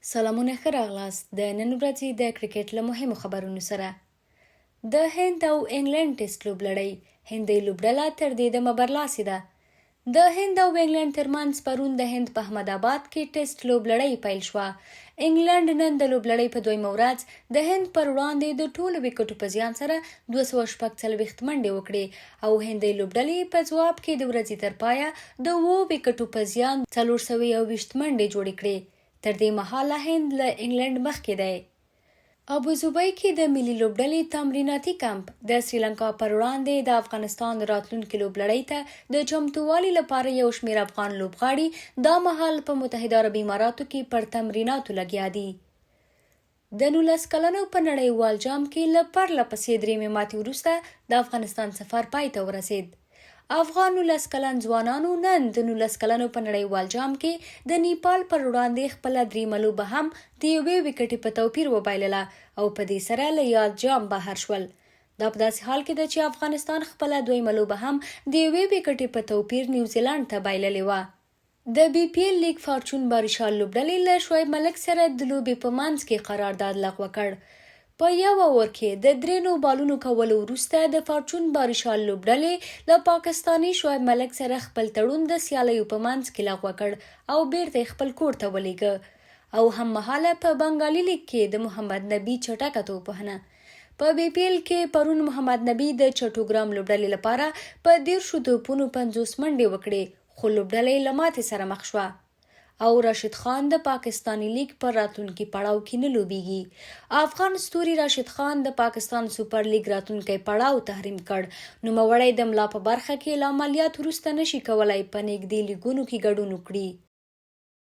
سلامونه ښه راغلاست د نن ورځې د کرکټ له مهمو خبرونو سره. د هند او انګلنډ ټیسټ لوبلړۍ، هندۍ لوبډله تر دې دمه برلاسې ده. د هند او انګلنډ ترمنځ پرون د هند په احمد اباد کې ټیسټ لوبلړۍ پیل شوه. انګلنډ نن د لوبلړۍ په دویمه ورځ د هند پر وړاندې د ټولو ویکټو په زیان سره 246 منډې وکړې او هندۍ لوبډلې په ځواب کې د ورځې تر پایه د اوو ویکټو په زیان 421 منډې جوړې کړې. تر دې مهاله هند له انګلنډ مخکې دی. ابوظبۍ کې د ملي لوبډلې تمریناتي کمپ د سریلانکا پر وړاندې د افغانستان راتلونکې لوبلړۍ ته د چمتووالي لپاره یو شمېر افغان لوبغاړي دا مهال په متحده عربي اماراتو کې پر تمریناتو لګیا دي. د 19 کلنو په نړیوال جام کې له پرله پسې درېیمې ماتې وروسته د افغانستان سفر پای ته ورسېد. افغان 19 کلن ځوانانو نن د 19 کلنو په نړیوال جام کې د نیپال پر وړاندې خپله دریمه لوبه هم د یوې ویکټې په توپیر وبایلله او په دې سره له یاد جام بهر شول. دا په داسې حال کې ده چې افغانستان خپله دویمه لوبه هم د یوې ویکټې په توپیر نیوزیلنډ ته بایللې وه. د بي پي ایل لیګ فارچون باریشال لوبډلې له شعیب ملک سره د لوبې په منځ کې قرارداد لغوه کړ. په یو اور کې د درې نو بالونو کولو وروسته د فارچون باریشال لوبډلې له پاکستاني شعیب ملک سره خپل تړون د سیالیو په منځ کې لغوه کړ او بیرته یې خپل کور ته ولیږه او هم مهاله په بنګالي لیګ کې د محمد نبي چټکه توپوهنه په بي پي ایل کې پرون محمد نبي د چټوګرام لوبډلې لپاره په 30 توپونو 50 منډې وکړې خو لوبډله یې له ماتې سره مخ شوه او راشد خان د پاکستاني لیګ په راتلونکي پړاو کې نه لوبیږي. افغان ستوري راشد خان د پاکستان سوپر لیګ راتلونکی پړاو تحریم کړ. نوموړی د ملا په برخه کې له عملیات وروسته نشي کولای په نږدې لیګونو کې ګډون وکړي.